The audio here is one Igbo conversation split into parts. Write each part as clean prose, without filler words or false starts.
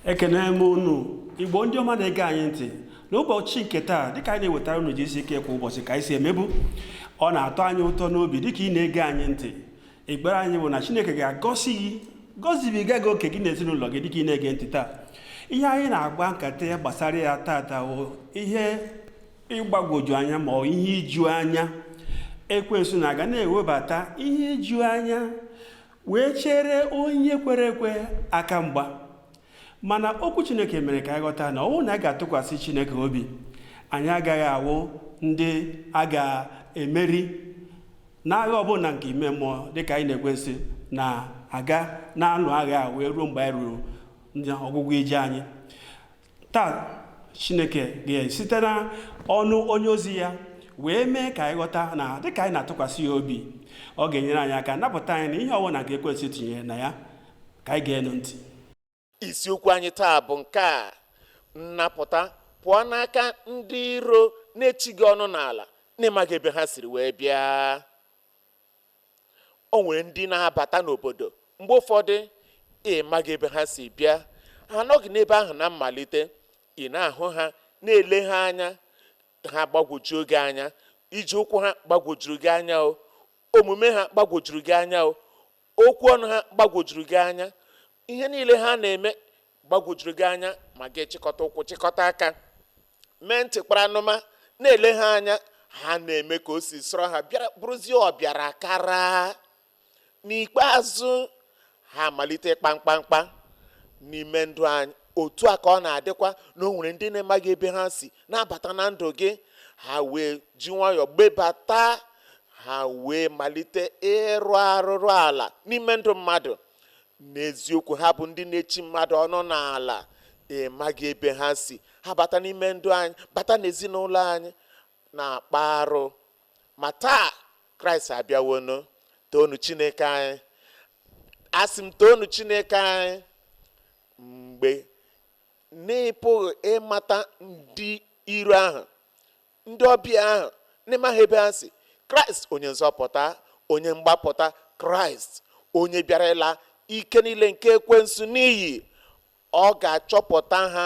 Ekene m unu, Igbo ndị ọma na-ege anyị ntị n'ụbọchị nke taa. Dịka anyị na-ewetara unu Jisike kwa ụbọchị ka anyị si emebu, ọ na-atọ anyị ụtọ n'obi dịka ị na-ege anyị ntị. Ekpere anyị bụ na Chineke ga-agọzi gị, gọzibiga gị oke, gị na ezinụlọ gị, dịka ị na-ege ntị taa. Ihe anyị na-agba nkata ya gbasara ya tata bụ ihe ịgbagwoju anya ma ọ ihe iju anya. Ekwensu na-aga na-ewebata ihe iju anya wee chere onye kwere ekwe aka mgba, mana okwu Chineke mere ka anyị ghọta na ọ bụrụ na anyị ga-atụkwasị Chineke obi, anyị agaghị awụ ndị a ga-emeri n'agha ọbụla nke ime mmụọ, dịka anyị na ekwensu na-aga na-alụ agha wee ruo mgbe anyị ruru ọgwụgwụ ije anyị. Taa, Chineke ga-esite na ọnụ onye ozi ya wee mee ka anyị ghọta na dịka anyị na-atụkwasị ya obi, ọ ga-enyere anyị aka napụta anyị na ihe ọbụla nke ekwensu tinyere na ya. Ka anyị ga-enu ntị. Isiokwu anyị taa bụ nke a: nnapụta pụọ n'aka ndị iro na-echi gị ọnụ n'ala, n'ịmaghị ebe ha siri wee bịa. O nwere ndị na-abata n'obodo mgbe ụfọdụ, ịmaghị ebe ha si bịa. Ha anọghị n'ebe ahụ na mmalite. Ị na-ahụ ha, na-ele ha anya, ha gbagwojuo gị anya. Iji ụkwụ ha gbagwojuru gị anya, o omume ha gbagwojuru gị anya, o okwu ọnụ ha gbagwojuru gị anya, ihe niile ha na-eme gbagwojuru gị anya. Ma gị chịkọta ụkwụ, chịkọta aka, mee ntị kpara anụma, na-ele ha anya. Ha na-eme ka o si sọrọ ha, bịara bụrụzie ọbịara kara. N'ikpeazụ, ha amalite ịkpa mkpamkpa n'ime ndụ anyị. Otu a ka ọ na-adịkwa na o nwere ndị na-emaghị ebe ha si na-abata na ndụ gị. Ha wee ji nwayọọ gbebata, ha wee malite ịrụ arụrụ ala n'ime ndụ mmadụ. N'eziokwu, ha bụ ndị na-echi mmadụ ọnụ n'ala. Ịmaghị ebe ha si ha bata n'ime ndụ anyị, bata n'ezinụlọ anyị, na-akpa arụ. Ma taa, Kraịst abịawonu. Toonu Chineke anyị! Asị m, toonu Chineke anyị! Mgbe n'ịpụghị ịmata ndị iro ahụ, ndị ọbịa ahụ n'ịmaghị ebe ha si, Kraịst onye nzọpụta, onye mgbapụta, Kraịst onye bịara ịla ike niile nke ekwensu n'iyi, ọ ga-achọpụta ha,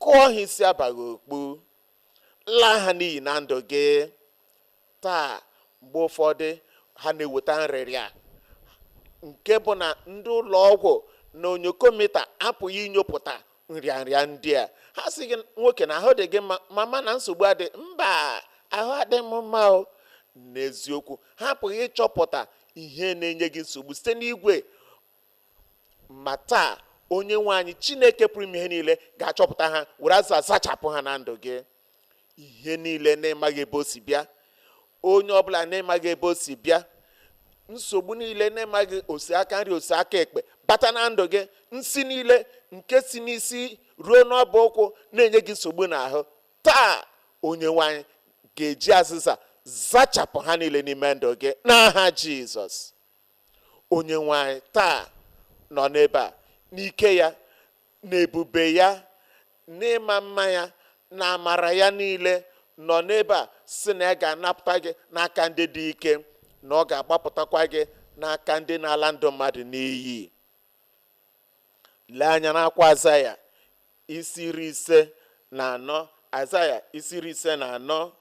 kụọ ha isi abaghị okpu, laa ha n'iyi na ndụ gị taa. Mgbe ụfọdụ, ha na-eweta nrịrịa nke bụ na ndị ụlọ ọgwụ na onyokomita apụghị inyopụta nrịanrịa ndị a. Ha sị gị, "Nwoke, na ahụ dị gị mma. Mama, na nsogbu adị mba, ahụ adị m mma o." N'eziokwu, ha apụghị ịchọpụta ihe na-enye gị nsogbu site n'igwe. Ma taa, onye nwe anyị Chineke pụrụ ime ihe niile ga-achọpụta ha, were azụ zachapụ ha na ndụ gị. Ihe niile na-emaghị ebe o si bịa, onye ọbụla na-emaghị ebe o si bịa, nsogbu niile na-emaghị osi aka nri, osi aka ekpe bata na ndụ gị, nsi niile nke si n'isi ruo n'ọbụ ụkwụ na-enye gị nsogbu n'ahụ taa, onye nwe anyị ga-eji azịza zachapụ ha niile n'ime ndụ gị n'aha Jizọs. Onye nwe anyị taa nọ n'ebe a n'ike ya na ebube ya, n'ịma mma ya na amara ya niile, nọ n'ebe a si na ya ga-anapụta gị n'aka ndị dị ike, na ọ ga-agbapụtakwa gị n'aka ndị na-ala ndụ mmadụ n'iyi. Lee anya n'akwa Azaya isi 54, Azaya isi 54,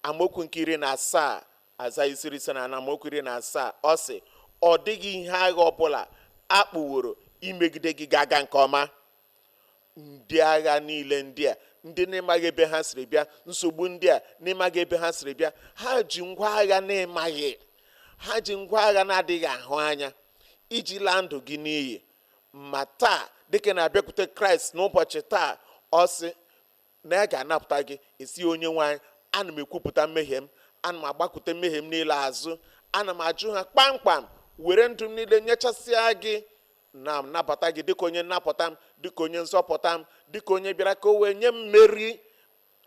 amaokwu nke 17. Azaya isi 54, amaokwu 17, ọ sị, "Ọ dịghị ihe agha ọbụla akpụworo imegide gị ga-aga nke ọma." Ndị agha niile ndị a, ndị na-emaghị ebe ha siri bịa, nsogbu ndị a na-emaghị ebe ha siri bịa, ha ji ngwa agha na-emaghị, ha ji ngwa agha na-adịghị ahụ anya iji laa ndụ gị n'iyi. Ma taa, dịka na-abịakwute Kraịst n'ụbọchị taa, ọ sị na ya ga-anapụta gị. Esi, "Onye nwe anyị, ana m ekwupụta mmehie m, ana m agbakute mmehie m niile azụ, ana m ajụ ha kpamkpam, were ndụ m niile nyechasịa gị, na m nabata gị dịka onye nnapụta m, dịka onye nzọpụta m, dịka onye bịara ka o wee nye m mmeri,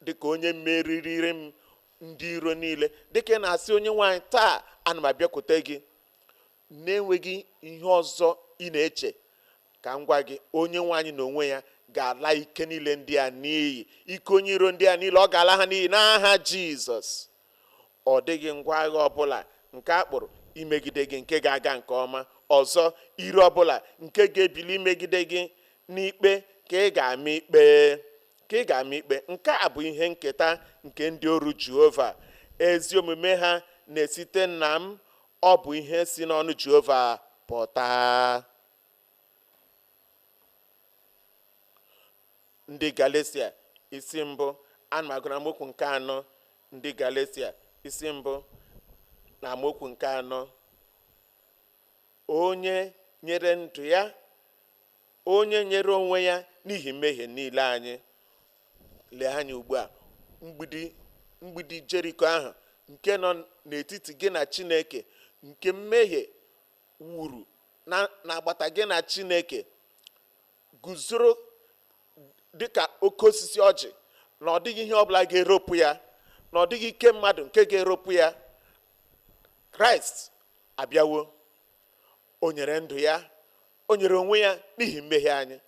dịka onye meriri m ndị iro niile." Dịka ị na-asị, "Onye nwe anyị, taa ana m abịakwute gị," na-enweghị ihe ọzọ ị na-eche, ka m gwa gị, onye nwe anyị n'onwe ya ga-ala ike niile ndị a n'iyi, ike onye iro ndị a niile, ọ ga-ala ha n'iyi n'aha Jizọs. Ọ dịghị ngwa agha ọbụla nke a kpụrụ imegide gị nke ga-aga nke ọma. Ọzọ, ire ọbụla nke ga-ebili imegide gị n'ikpe. ka ị ga-ama ikpe, ka ị ga-ama ikpe. Nke a bụ ihe nketa nke ndị oru Jehova. Ezi omume ha na-esite na m, ọ bụ ihe si n'ọnụ Jehova pụta. Ndị Galesia isi mbụ, ana m agụ na amaokwu nke 4. Ndị Galesia isi mbụ na amaokwu nke 4. Onye nyere ndụ ya, onye nyere onwe ya n'ihi mmehie niile anyị. Lee anya ugbu a, mgbidi Jeriko ahụ nke nọ n'etiti gị na Chineke, nke mmehie wuru n'agbata gị na Chineke, guzoro dịka oke osisi ọjị, na ọ dịghị ihe ọbụla ga-eropụ ya, na ọ dịghị ike mmadụ nke ga-eropụ ya. Kraịst abịawo, o nyere ndụ ya, o nyere onwe ya n'ihi mmehie anyị,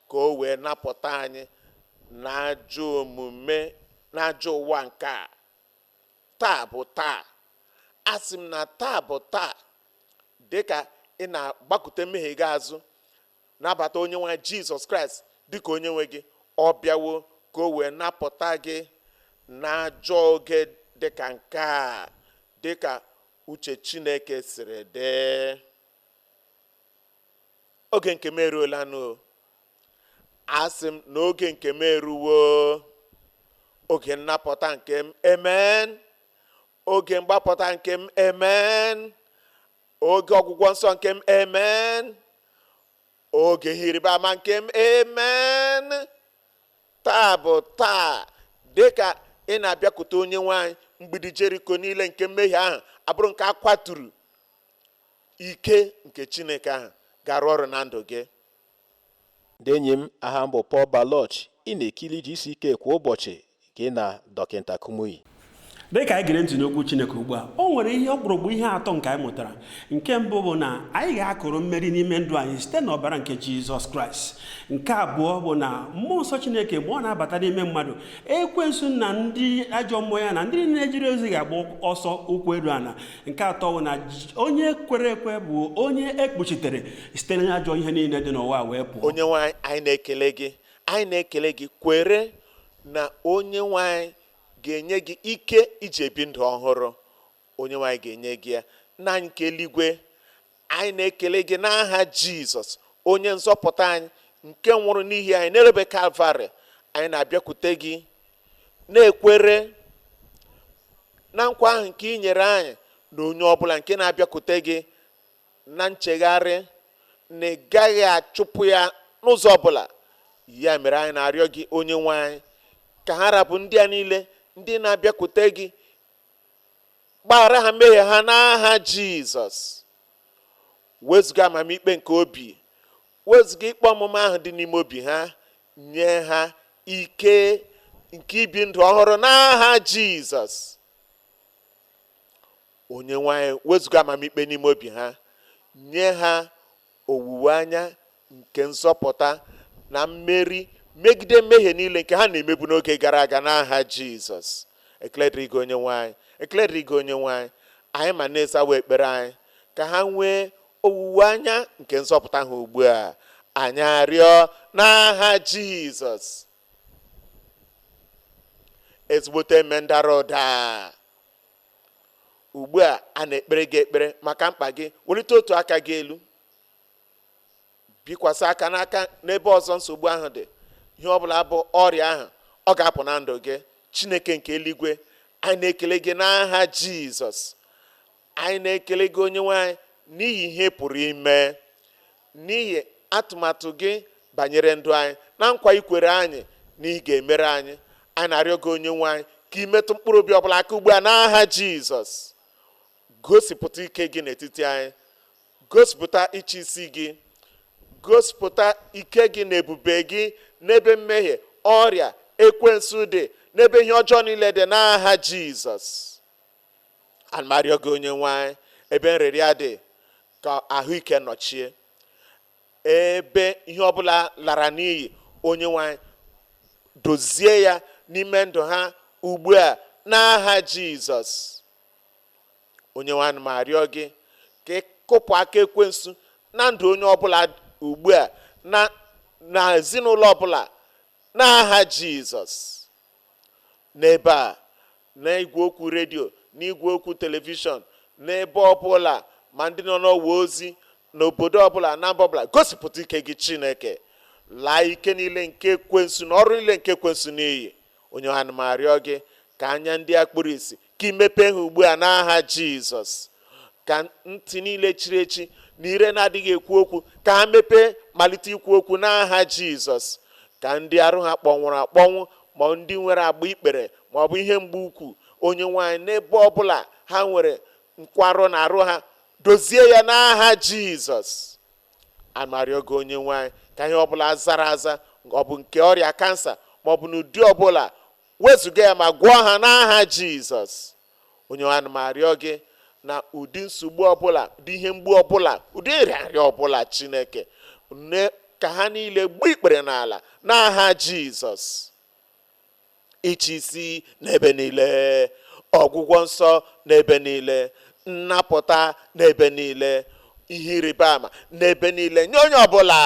ka o wee napụta anyị n'ajọ omume, n'ajọ ụwa nke a. Taa bụ taa. Asị m na taa bụ taa. Dịka ị na-agbakute mmehie gị azụ, nabata onye nwe Jizọs Kraịst dịka onye nwe gị, ọ bịawo ka o wee napụta gị n'ajọ oge dịka nke a, dịka uche Chineke siri dị. Oge nke m eruola nụ. Asị m na oge nke m eruwo. Oge nnapụta nke m, amen. Oge mgbapụta nke m, amen. Oge ọgwụgwọ nsọ nke m, amen. Oge ihe ịrịba ama nke m, amen. Taa bụ taa. Dịka ị na-abịakwute onye nwe anyị, mgbidi Jeriko niile nke mmehie ahụ abụrụ nke a kwaturu, ike nke Chineke ahụ ga-arụ ọrụ na ndụ gị. Ndị enyi m, aha m bụ Paul Baloch. Ị na-ekiri GCK kwa ụbọchị gị na Dọkịta Kumuyi. Dịka anyị gere ntị n'okwu Chineke ugbu a, o nwere ihe ọkpụrụkpụ ihe atọ nke anyị mụtara. Nke mbụ bụ na anyị ga-akụrụ mmeri n'ime ndụ anyị site n'ọbara nke Jizọs Kraịst. Nke abụọ bụ na mmụọ nsọ Chineke mgbe ọ na-abata n'ime mmadụ, ekwensu na ndị ajọ mmụọ ya na ndị na-ejiri ozi ga-agba ọsọ ụkwụ eru ala. Nke atọ bụ na onye kwere ekwe bụ onye ekpuchitere site n'ajọ ihe niile dị n'ụwa wee pụọ. Onye nwe anyị, anyị na-ekele gị, anyị na-ekele gị. Kwere na onye nwe anyị ga-enye gị ike iji ebi ndụ ọhụrụ. Onye nwe anyị ga-enye gị ya. Nna anyị nke eluigwe, anyị na-ekele gị n'aha Jizọs, onye nzọpụta anyị nke nwụrụ n'ihi anyị n'ebe Kalvarị. Anyị na-abịakwute gị na-ekwere na nkwa ahụ nke ị nyere anyị, na onye ọbụla nke na-abịakwute gị na nchegharị, na ị gaghị achụpụ ya n'ụzọ ọbụla. Ya mere anyị na-arịọ gị, onye nwe anyị, ka ha rapụ ndị a niile ndị na-abịakwute gị, gbaghara ha mmehie ha n'aha Jizọs. Wezụga amamikpe nke obi, wezụga ikpe ọmụma ahụ dị n'ime obi ha, nye ha ike nke ibi ndụ ọhụrụ n'aha Jizọs. Onye nwe anyị, wezụga amamikpe n'ime obi ha, nye ha owuwe anya nke nzọpụta na mmeri megide mmehie niile nke ha na-emebu n'oge gara aga n'aha Jizọs. Ekele dịrị gị, onye nwe anyị. Ekele dịrị gị, onye nwe anyị. Anyị ma na-ezawa ekpere anyị ka ha nwee owuwe anya nke nzọpụta ha ugbu a. Anyị arịọ n'aha Jizọs. Ezigbote eme ndara ụda ugbu a, a na-ekpere gị ekpere maka mkpa gị. Welite otu aka gị elu, bikwasị aka n'aka n'ebe ọzọ nsogbu ahụ dị. Ihe ọbụla bụ ọrịa ahụ, ọ ga-apụ na ndụ gị. Chineke nke eluigwe, anyị na-ekele gị n'aha Jizọs. Anyị na-ekele gị, onye nwe anyị, n'ihi ihe pụrụ ime, n'ihi atụmatụ gị banyere ndụ anyị na nkwa ikwere anyị na ị ga-emere anyị. Anyị na-arịọ gị, onye nwe anyị, ka ị metụ mkpụrụ obi ọbụla aka ugbu a n'aha Jizọs. Gosipụta ike gị n'etiti anyị, gosipụta ịchị isi gị, gosipụta ike gị na ebube gị n'ebe mmehie, ọrịa, ekwensu dị, n'ebe ihe ọjọọ niile dị n'aha Jizọs. Ana m arịọ gị, onye nwe anyị, ebe nrịrịa dị ka ahụike nọchie, ebe ihe ọbụla lara n'iyi, onye nwe anyị, dozie ya n'ime ndụ ha ugbu a n'aha Jizọs. Onye nwe anyị, m arịọ gị ka ị kụpụ aka ekwensu na ndụ onye ọbụla ugbu a na Na ezinụlọ ọbụla, n'aha Jizọs. N'ebe a, na igwe okwu redio, na igwe okwu telivishọn, n'ebe ọbụla, ma ndị nọ n'ọwa ozi, n'obodo ọbụla, na mba ọbụla, gosipụta ike gị, Chineke. Laa ike niile nke ekwensu na ọrụ niile nke ekwensu n'iyi. Onye ana m arịọ gị ka anya ndị a kpuru ìsì, ka imepe ha ugbu a n'aha Jizọs. Ka ntị niile chiri echi na ire na-adịghị ekwu okwu, ka ha mepee, malite ikwu okwu n'aha Jizọs. Ka ndị arụ ha kpọnwụrụ akpọnwụ, ma ndị nwere agba ikpere, ma ọ bụ ihe mgbu ukwu, onye nwanyị, n'ebe ọbụla ha nwere nkwarụ na arụ ha, dozie ya n'aha Jizọs. Amarịọ gị, onye nwanyị, ka ihe ọbụla zara aza, ọ bụ nke ọrịa kansa ma ọ bụ n'ụdị ọbụla, wezụga ya ma gwọọ ha n'aha Jizọs. Onye nwanyị, ma arịọ gị na ụdị nsogbu ọbụla, ụdị ihe mgbu ọbụla, ụdị nrịanrịa ọbụla, Chineke, ka ha niile gbuo ikpere n'ala n'aha Jizọs. Ịchị isi n'ebe niile, ọgwụgwọ nsọ n'ebe niile, nnapụta n'ebe niile, ihe ịrịba ama n'ebe niile, nye onye ọbụla.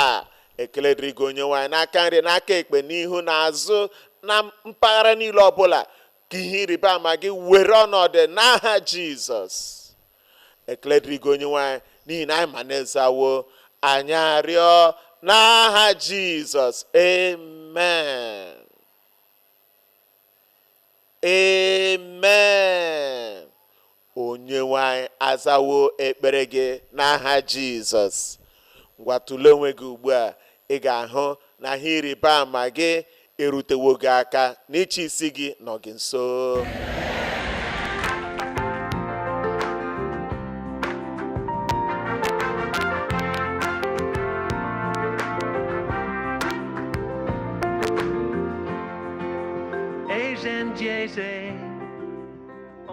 Ekele dịrị gị, onye nwanyị, n'aka nri, n'aka ekpe, n'ihu na azụ, na mpaghara niile ọbụla, ka ihe ịrịba ama gị were ọnọdụ n'aha Jizọs. Ekele dịrị gị, onye nwanyị, n'ihi na anyị ma na-ezawo anyị arịọ n'aha Jizọs. Amen, amen. Onye nwanyị azawo ekpere gị n'aha Jizọs. Ngwa, tụlee onwe gị ugbu a. Ị ga-ahụ na ihe ịrịba ama gị erutewo gị aka, na ịchị isi gị nọ gị nso. Eze ndị eze,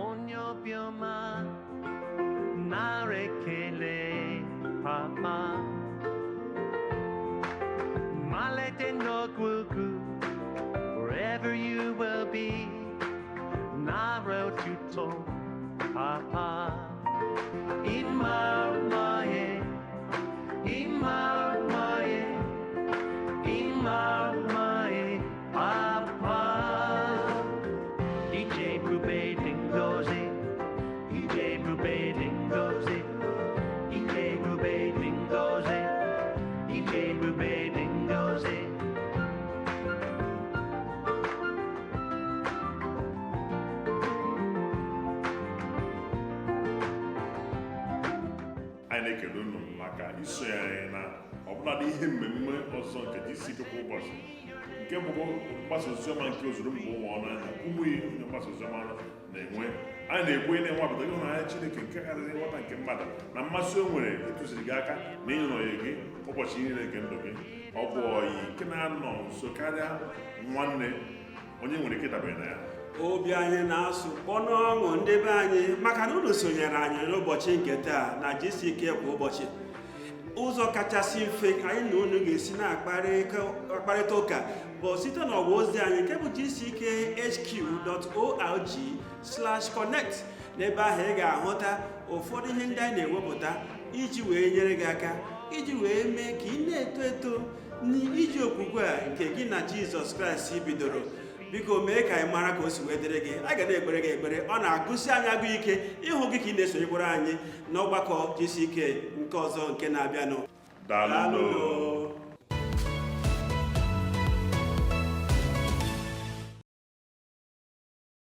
onye obiọma, nara ekele, papa. Malite n'ọgwụgwụ, wherever you will be, nara otuto, papa. Ịma ye, ịma ye, ịma ye, papa. Ije ebube dị ngọzi, ije ebube dị ngọzi, ije ebube dị ngọzi, ije ebube dị ngọzi. Anyị na-ekele unu maka isonye anyị na ọbụladị ihe mmemme ọzọ nke GCK kwa ụbọchị, nke bụkwa mgbasa oziọma nke ozuru mba ụwa ọnụ anya. Ụmụ onye mgbasa oziọma na-enwe, anyị na-ekwe na-enwapụta ịhụnanya Chineke nke karịrị nghọta nke mmadụ, na mmasị o nwere ịtụziri gị aka na ịnọnye gị ụbọchị niile nke ndụ gị. Ọ bụ ọyị nke na-anọ nso karịa nwanne, onye nwere ike dabere na ya. Obi anyị na-asụ kpọnụ ọṅụ, ndị be anyị, maka na unu sonyere anyị n'ụbọchị nke taa na GCK kwa ụbọchị. Ụzọ kachasị mfe anyị na unu ga-esi na-akparịta ụka bụ site n'ọwa ozi anyị nke bụ gckhq.org/connect. N'ebe ahụ ị ga-ahụta ụfọdụ ihe ndị anyị na-ewepụta iji wee nyere gị aka, iji wee mee ka ị na-eto eto n'iji okwukwe a nke gị na Jizọs Kraịst bidoro. Biko mee ka anyị mara ka o si wee dịrị gị. A ga na-ekpere gị ekpere. Ọ na-agụsi anyị agụ ike ịhụ gị ka ị na-esonyekwara anyị n'ọgbakọ GCK nke ọzọ nke na-abịanụ. Daalụ. Daalụ.